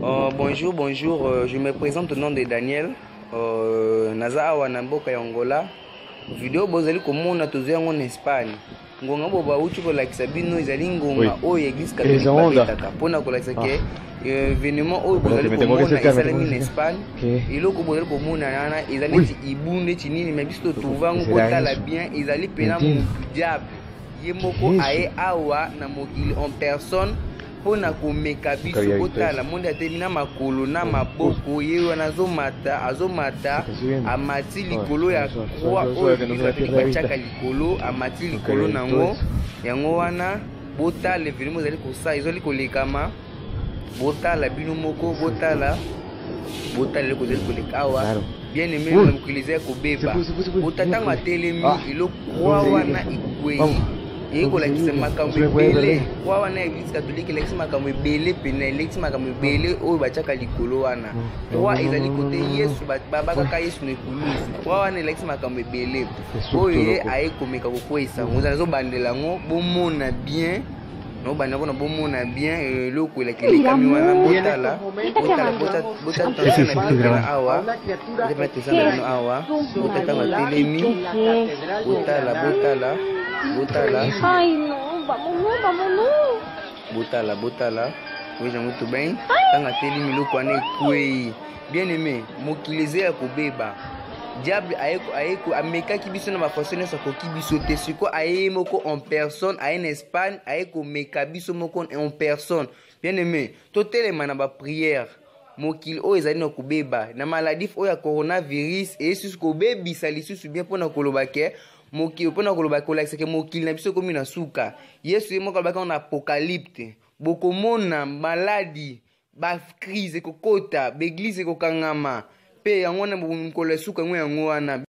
Bonjour, bonjour, je me présente au nom de Daniel. Naza awa na mboka ya Angola. Video bozali komona tozwi yango na Espagne. Ngonga bo bauti kolakisa bino ezali ngonga oyo église catholique babetaka mpona kolakisa ke événement oyo bozali komona esalemi na Espagne. Eloko bozali komona wana eza neti ibu neti nini, mais biso totrouve yango botala bien, ezali mpena mutu diable ye moko aye awa na mokili en personne mpo na komeka biso. Botala monde atelemi na makolo na maboko, ye wana azomata, azomata, amati likolo ya croix oyo catholique batiaka likolo, amati likolo nango yango wana. Botala événement ezali kosala, ezali kolekama, botala bino moko, botala, botala eloko ezali koleka awa. Bien aimé, mokili eza ya kobeba. Bota ntango atelemi, eloko croix wana ekwei, eye kolakisa makambo ebele. Croix wana ya église catholique elakisi makambo ebele pena, elakisi makambo ebele oyo batiaka likolo wana. Croix ezali kote Yesu babakaka Yesu na ekulusu. Croix wana elakisi makambo ebele oyo ye aye komeka kokweyisa yango. Ozala azobandela yango, bomona bien, nobanda mpona bomona bien eloko elekami wana. Botala, botala, botala tension na bino mpena awa, botala tension na bino awa. Botala ntango atelemi, botala, botala, botala. Ay, no, vámonos, vámonos. Botala, botala, veja muito bem, ntango atelemi, eloko wana ekwei. Bien aimé, mokili eza ya kobeba. Diable aye amekaki biso na bafaçon nyonso, akoki biso te. Sikoyo aye moko en personne, aye na Espagne, aye komeka biso moko en personne. Bien aimé, totelema na baprière. Mokili oyo ezali na kobeba na maladie oyo ya coronavirus, eye susu kobebisa lisusu bien mpona koloba ke mokili, mpona koloba kolakisa ke mokili na biso ekomi na suka. Yesu ye moko alobaki na Apocalypse, bokomona maladie, bacrise ekokota, baeglise ekokangama, mpe yango wana mokolo ya suka yango, yango wana.